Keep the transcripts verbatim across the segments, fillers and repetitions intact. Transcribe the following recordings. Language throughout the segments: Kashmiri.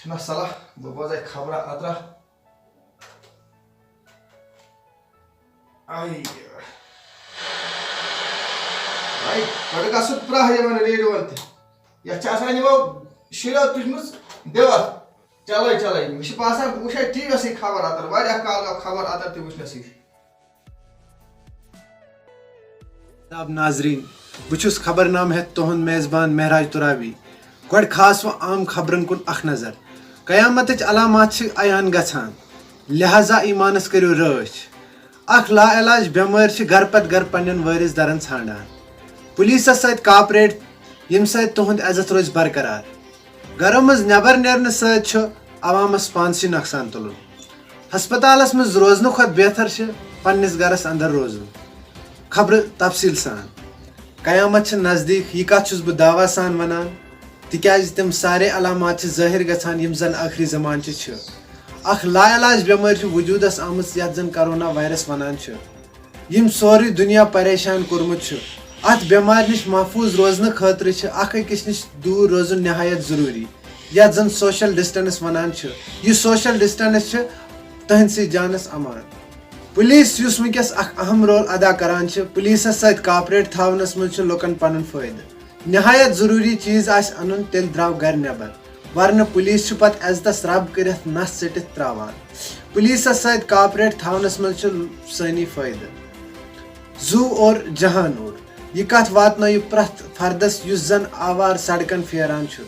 چھُنہ صلاح، بہٕ بوزے خبرا اترا۔ آے۔ آے، گۄڈٕ گژھُن پرٛاہ یِمن ریڈیووَن تہِ۔ یَتھ چھِ آسان یِمو شُریو تُجمٕژ دِوَتھ۔ چلے، چلے، مےٚ چھِ باسان، بہٕ وٕچھے ٹی وی یَسٕے خبر اتر، واریاہ کال گوٚو خبر اتر تہِ وٕچھنَسٕے۔ جناب ناظرین، بہٕ چھُس خبرنامہٕ ہیتھ تُہُنٛد میزبان مہراج ترابی۔ گۄڈٕ کھاس وۄنۍ اہم خبرن کُن اکھ نظر۔ قیامتٕچ علامات چھِ عیان گژھان، لہذا ایمانس کٔرِو رٲچھ۔ اکھ لا علاج بٮ۪مٲرۍ چھِ گرٕ پتہٕ گرٕ پننٮ۪ن وٲرِث درن ژھانڈان۔ پولیسس سۭتۍ کاپریٹ، ییٚمہِ سۭتۍ تُہُنٛد عزت روزِ برقرار۔ گرو منٛز نٮ۪بر نیرنہٕ سۭتۍ چھُ عوامس پانسٕے نۄقصان تُلُن۔ ہسپتالس منٛز روزنہٕ کھۄتہٕ بہتر چھِ پننِس گرس اندر روزُن۔ خبرٕ تفصیل سان۔ قیامت چھِ نزدیٖک، یہِ کتھ چھُس بہٕ دعویٰ سان ونان، تِکیازِ تِم سارے علامات چھِ ظٲہِر گژھان، یِم زن ٲخری زمانچہِ چھِ۔ اکھ لا علاج بٮ۪مٲرۍ چھِ وجوٗدس آمٕژ، یتھ زن کرونا وایرس ونان چھِ، یِم سورُے دُنیا پریشان کوٚرمُت چھُ۔ اتھ بٮ۪مارِ نِش محفوٗظ روزنہٕ خٲطرٕ چھِ اکھ أکِس نِش دوٗر روزُن نہایت ضروٗری، یتھ زن سوشل ڈسٹنس ونان چھِ۔ یہِ سوشل ڈسٹنس چھِ تُہنٛدسٕے جانس امان۔ پولیس، یُس وٕنکیٚس اکھ اہم رول ادا کران چھِ، پولیسس سۭتۍ کاپریٹ تھاونس منٛز چھُ لوٗکن پنُن فٲیدٕ۔ نہایت ضروٗری چیز آسہِ انُن، تیٚلہِ درٛاو گرِ نٮ۪بر، ورنہٕ پولیس چھُ پتہٕ عزتس رب کٔرِتھ نس ژٔٹِتھ تراوان۔ پولیسس سۭتۍ کاپریٹ تھاونس منٛز چھُ سٲنی فٲیدٕ۔ زو اور جہان اور، یہِ کتھ واتنٲیِو پرٛٮ۪تھ فردس یُس زن آوارٕ سڑکن پھیران چھُ۔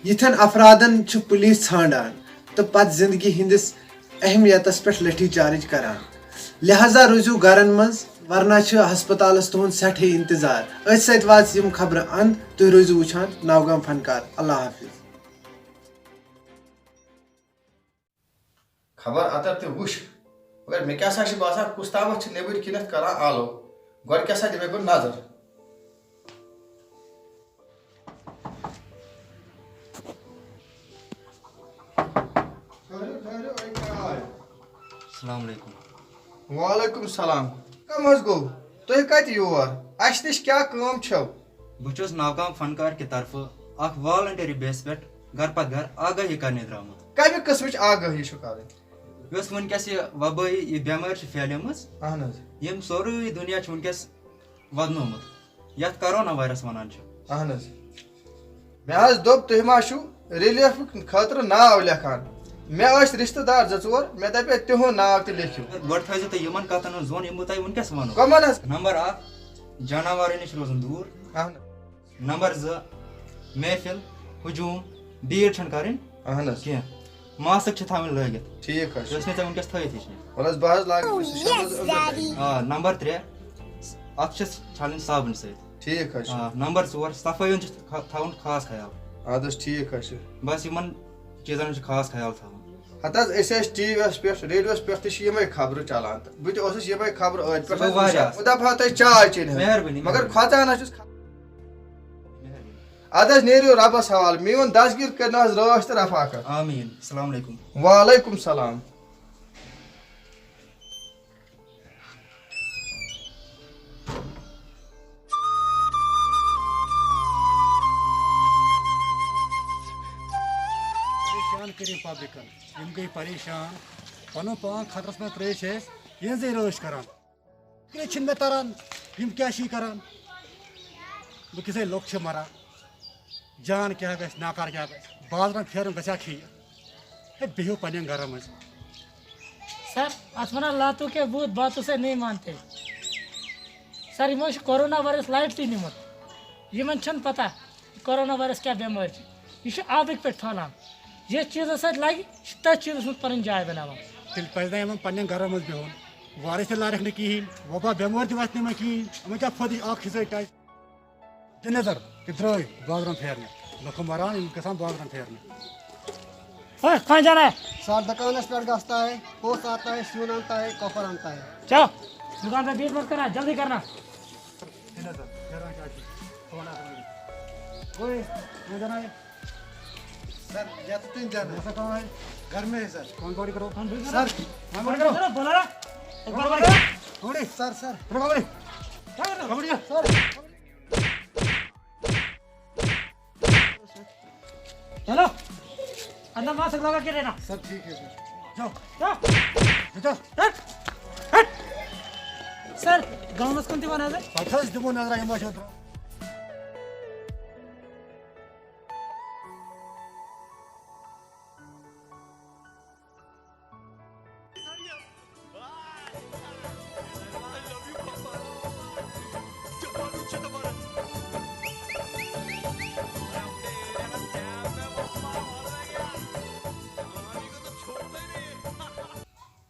یِتھٮ۪ن افرادن چھُ پولیس ژھانڈان تہٕ پتہٕ زندگی ہٕنٛدِس اہمیتس پٮ۪ٹھ لٹھی چارج کران۔ لہذا روٗزِو گرن منٛز، ورنہ چھُ ہسپتالس تُہُنٛد سٮ۪ٹھٕے انتظار۔ أتھۍ سۭتۍ واژٕ یِم خبرٕ اند۔ تُہۍ روٗزِو وٕچھان نوگام فنکار۔ اللہ حافظ۔ خبر اتر تہِ وٕچھ، مگر مےٚ کیٛاہ سا چھِ باسان، کُس تامَتھ چھِ نیٚبٕرۍ کِنٮ۪تھ کران آلو۔ گۄڈٕ کیٛاہ سا دِمے بہٕ نظر۔ السلام علیکم۔ وعلیکم السلام۔ کم حظ گوٚو؟ تُہۍ کتہِ یور؟ اسہِ نِش کیٛاہ کٲم چھو؟ بہٕ چھُس نوگام فنکار کہِ طرفہٕ اکھ والنٹری بیس پٮ۪ٹھ گرٕ پتہٕ گرٕ آگٲہی کرنہِ درامُت۔ کمہِ قٕسمٕچ آگٲہی چھُ کرٕنۍ؟ یۄس وٕنکیٚس یہِ وبٲیی یہِ بٮ۪مٲرۍ چھِ پھیلیمٕژ، اہن حظ۔ یِم سورُے دُنیا چھُ وٕنکیٚس ودنومُت یتھ کرونا وایرس ونان چھِ۔ اہن حظ۔ مےٚ حظ دوٚپ، تُہۍ ما چھِو ریلیف خٲطرٕ ناو لیکھان؟ مےٚ ٲسۍ رشتہٕ دار زٕ ژور، مےٚ دپے تِہُنٛد ناو تہِ لیکھِو۔ گۄڈٕ تھٲیزیو تُہۍ یِمن کتن ہُنٛد ظۄن یِم بہٕ تۄہہِ وٕنکیٚس ونو۔ کمن حظ؟ نمبر اکھ، جاناوارن نِش روزُن دوٗر۔ اہن۔ نمبر زٕ، محفل، ہجوم، بھیڑ چھنہٕ کرٕنۍ اہن حظ۔ کینٛہہ۔ ماسک چھِ تھاوٕنۍ لٲگِتھ۔ ٹھیٖک حظ چھُ۔ یۄس مےٚ ژےٚ وٕنکیٚس تھٲیِتھ ہیٚچھ مےٚ۔ وَلہٕ حظ، بہٕ حظ لاگہٕ أمِس سۭتۍ شےٚ روزٕ أنٛدرٕ کَنہِ۔ آ، نمبر ترٛےٚ، اَتھ چھِ چھَلٕنۍ صابنہِ سۭتۍ۔ ٹھیٖک حظ چھُ۔ آ، نمبر ژور، صفٲیی ہُنٛد چھُ خا-، تھاوُن خاص خیال۔ اَدٕ حظ، ٹھیٖک حظ چھُ۔ بَس یِمَن چیٖزَن ہُنٛد چھُ خاص خیال تھاوُن۔ ہَتہٕ حظ، أسۍ ٲسۍ ٹی وی یَس پٮ۪ٹھ، ریڈیوَس پٮ۪ٹھ تہِ چھِ یِمَے خبرٕ چَلان تہٕ بہٕ تہِ اوسُس یِمَے خبرٕ أتھۍ پٮ۪ٹھ سُہ گوٚو حظ وٕچھان۔ واریاہ۔ بہٕ دَپہٕ ہا تۄہہِ چاے چیٚنۍ حظ۔ مہربٲنی، مگر مہربٲنی۔ کھۄژان حظ چھُس۔ مہربٲنی۔ اَدٕ حظ، نیٖرِو رۄبَس حوالہٕ، میون دستگیٖر کٔرِنَو حظ رٲچھ تہٕ رفاقت۔ آمیٖن۔ السلام علیکم۔ وعلیکم السلام۔ پریشان کٔرِو پبلکن، یِم گٔے پریشان، پنُن پان خطرس منٛز ترٲوِتھ چھِ أسۍ یِہنٛزٕے رٲچھ کران۔ فِکرِ چھِنہٕ مےٚ تران، یِم کیٛاہ چھِ یہِ کران؟ وۄنۍ کِژھے لُکھ چھِ مران، جان کیٛاہ گژھِ، ناکار کیٛاہ گژھِ، بازرن پھیرُن گژھِ ہا ٹھیٖک؟ ہے، بِہِو پننٮ۪ن گرن منٛز۔ سر، اتھ ونان لاتوں کے بھوت، باتوں سے نہیں مانتے۔ سر، یِمو چھُ کورونا وایرس لایٹلی نِمُت۔ یِمن چھَنہٕ پتہ یہِ کورونا وایرس کیٛاہ بٮ۪مٲرۍ چھِ۔ یہِ چھُ آبٕکۍ پٲٹھۍ پھٔہلان۔ یَتھ چیٖزَس سۭتۍ لَگہِ، یہِ چھُ تٔتھۍ چیٖزَس منٛز پَنٕنۍ جاے بَناوان۔ تیٚلہِ پَزِ نا یِمَن پنٛنٮ۪ن گَرَن منٛز بِہُن، وارِس تہِ لارٮ۪کھ نہٕ کِہیٖنۍ، وۄبا بٮ۪مٲرۍ تہِ وَتھِ نہٕ یِمَن کِہیٖنۍ۔ یِمَن کیٛاہ فٲیدٕ چھُ اَکھ حِصَے ٹَچ؟ دِ نظر، تِم درٛاے بازرَن پھیرنہِ، لُکھ مَران، یِم گژھان بازرَن پھیرنہِ۔ ہے، کہاں جانا ہے؟ سر، دکانس پر گھستا ہے، پوس آتا ہے، سون آتا ہے، کافر آتا ہے۔ جاؤ، دکان پہ بیٹھ مت کرنا، جلدی کرنا۔ اوئے، کہاں جانا ہے؟ سر، یا تو تین جانا ہے۔ ایسا کہاں ہے؟ گھر میں ہے سر۔ کون پکڑی کرو؟ سر، کون پکڑی کرو؟ بولا نا۔ ایک بار بولا۔ پکڑی۔ سر، سر۔ پکڑی۔ کیا کر رہا ہو؟ پکڑی۔ سر۔ چلو۔ ना मास्क लगा के रहना। सब ठीक है सर। जाओ, जाओ। जाओ। हट, हट। सर, गाँव में कौन थी बना दे? पता है, तुम नजर आई माशा।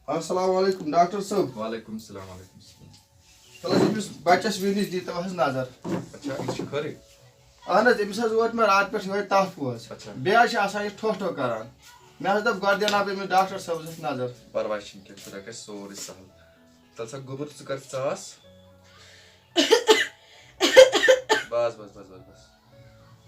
السلام علیکم ڈاکٹر صٲب۔ وعلیکم السلام، وعلیکم السلام۔ تَلہٕ حظ أمِس بَچَس وِنِس دیٖتو حظ نظر۔ اچھا، یہِ چھُ خٲرٕے؟ اہن حظ، أمِس حظ ووت مےٚ راتہٕ پٮ۪ٹھ یِہوٚے تَپھ حظ۔ اچھا۔ بیٚیہِ حظ چھِ آسان یہِ ٹھوٚٹھ ٹھوٚٹھ کَران۔ مےٚ حظ دوٚپ گۄڈٕ دِناو بہٕ أمِس ڈاکٹر صٲبَس اَتھ نظر۔ پَرواے چھُنہٕ کینٛہہ، خۄدا کَرِ سورُے سَہل۔ تَلہٕ سا گوٚبُر، ژٕ کَر ژاس۔ بَس، بَس، بَس، بَس، بَس۔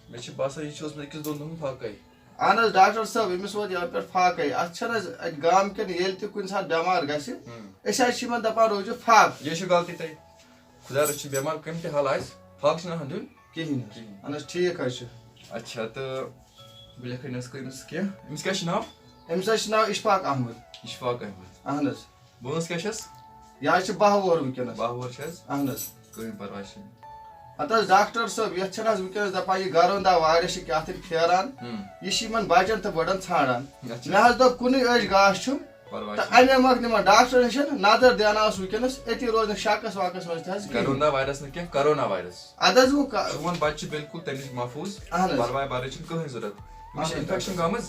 مےٚ چھِ باسان، یہِ چھُ اوسمُت أکِس دۄن دۄہَن فاقَے۔ اہن حظ، ڈاکٹر صٲب، أمِس ووت یَوٕ پٮ۪ٹھ فاقَے۔ اَتھ چھَنہٕ حظ اَتہِ گامہٕ کٮ۪ن ییٚلہِ تہِ کُنہِ ساتہٕ بٮ۪مار گژھِ، ہُم۔ أسۍ حظ چھِ یِمَن دَپان، روٗزِو فاق۔ یہِ چھِ غلطی تۄہہِ۔ خۄدا رٔچھِنۍ، بٮ۪مار کَمہِ تہِ حالہٕ آسہِ، فاقہٕ چھِنہٕ آسان دیُن۔ کِہیٖنۍ حظ۔ کِہیٖنۍ۔ اہن حظ، ٹھیٖک حظ چھُ۔ اچھا، تہٕ بہٕ لیکھٕ نَس کٔمِس کینٛہہ۔ أمِس کیٛاہ چھُ ناو؟ أمِس حظ چھُ ناو اِشفاق احمد۔ اِشفاق احمد۔ اہن حظ۔ وٲنٛس کیٛاہ چھَس؟ یہِ حظ چھِ باہ وُہُر وٕنکیٚنَس۔ باہ وُہُر چھِ حظ؟ اہن حظ۔ کٕہٕنۍ پَرواے چھِنہٕ۔ اَدٕ حظ ڈاکٹر صٲب، یَتھ چھَنہٕ حظ وٕنکیٚنَس دَپان، یہِ گَروندا وایرَس چھِ کیٛاہ تھانۍ پھیران۔ ہُم۔ یہِ چھِ یِمَن بَچَن تہٕ بٔڑَن ژھانٛڈان۔ اچھا۔ مےٚ حظ دوٚپ، کُنُے أچھ گاش چھُم۔ پَرواے تہٕ چھُنہٕ۔ اَمے مۄکھ نِمَن ڈاکٹرَس نِش، نظر دیٛاناوَس وٕنکیٚنَس، أتی روزِ نہٕ شَکَس وَکَس منٛز تہِ حظ کِہیٖنۍ۔ کَروندا وایرَس نہٕ کینٛہہ، کَرونا وایرَس۔ اَدٕ حظ وۄنۍ کا-، چون بَچہٕ چھُ بِلکُل تَمہِ نِش محفوٗظ۔ اہن حظ۔ پَرواے بَرٕچ چھِنہٕ کٕہٕنۍ ضوٚرَتھ۔ أمِس چھِ اہن حظ۔ اِنفٮ۪کشَن گٔمٕژ،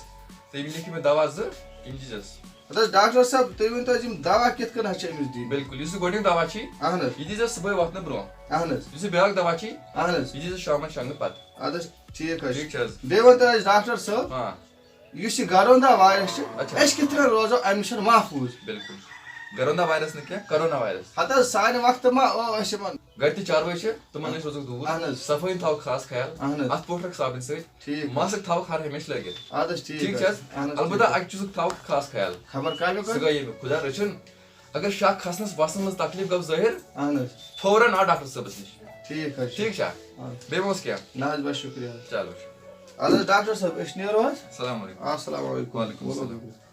تہٕ یِم لیکھِو مےٚ دَوا زٕ، یِم دیٖزٮ۪س۔ اَدٕ حظ ڈاکٹر صٲب، تُہۍ ؤنۍ تو حظ، یِم دوا کِتھ کٔنۍ حظ چھِ أمِس دِنۍ؟ بِلکُل، یُس یہِ گۄڈٕنیُک دوا چھِ، اہن حظ۔ یہِ دیٖزٮ۪س صُبحٲے وۄتھنہٕ برونٛہہ۔ اہن حظ۔ یُس یہِ بیٛاکھ دوا چھِ، اہن حظ۔ یہِ دیٖزٮ۪س شامَن شۄنٛگنہٕ پَتہٕ۔ اَدٕ حظ، ٹھیٖک حظ چھُ۔ ٹھیٖک چھِ حظ؟ بیٚیہِ ؤنۍ تو اَسہِ ڈاکٹر صٲب، ہاں۔ یُس یہِ گَروندا وایرَس چھُ، اچھا۔ أسۍ کِتھ کٔنۍ روزو اَمہِ نِش محفوٗظ؟ بِلکُل۔ گَروندا وایرَس نہٕ کینٛہہ، کَرونا وایرَس۔ ہَتہٕ حظ، سانہِ وقتہٕ ما ٲ أسۍ یِمَن۔ گَرِ تہِ چاروٲے چھِ، تِمَن نِش روزُکھ دوٗر۔ اہن حظ۔ صفٲیی تھاوُکھ خاص خیال۔ اہن حظ۔ اَتھ پوٹھرَکھ صابنہِ سۭتۍ۔ ٹھیٖک۔ ماسٕک تھاوُکھ ہر ہمیشہِ لٲگِتھ۔ اَدٕ حظ، ٹھیٖک ٹھیٖک چھِ حظ؟ حظ؟ اہن حظ، البتہ ٹھیٖک۔ اَکہِ چیٖزُک تھاوُکھ خاص خیال۔ خبر کَمیُک سُہ حظ؟ گٔیے مےٚ خۄدا رٔچھِن۔ اگر شک کھسنس وسنس منٛز تکلیف گوٚو ظٲہِر، اہن حظ۔ فوراً آو ڈاکٹر صٲبس نِش۔ ٹھیٖک حظ چھُ۔ ٹھیٖک چھا؟ آ۔ بیٚیہِ ما اوس کینٛہہ؟ نہ حظ، بس شُکریہ حظ۔ چلو، شُکریہ۔ اَدٕ حظ، ڈاکٹر صٲب، أسۍ نیرو حظ۔ السلام علیکم۔ السلام علیکم۔ وعلیکم السلام۔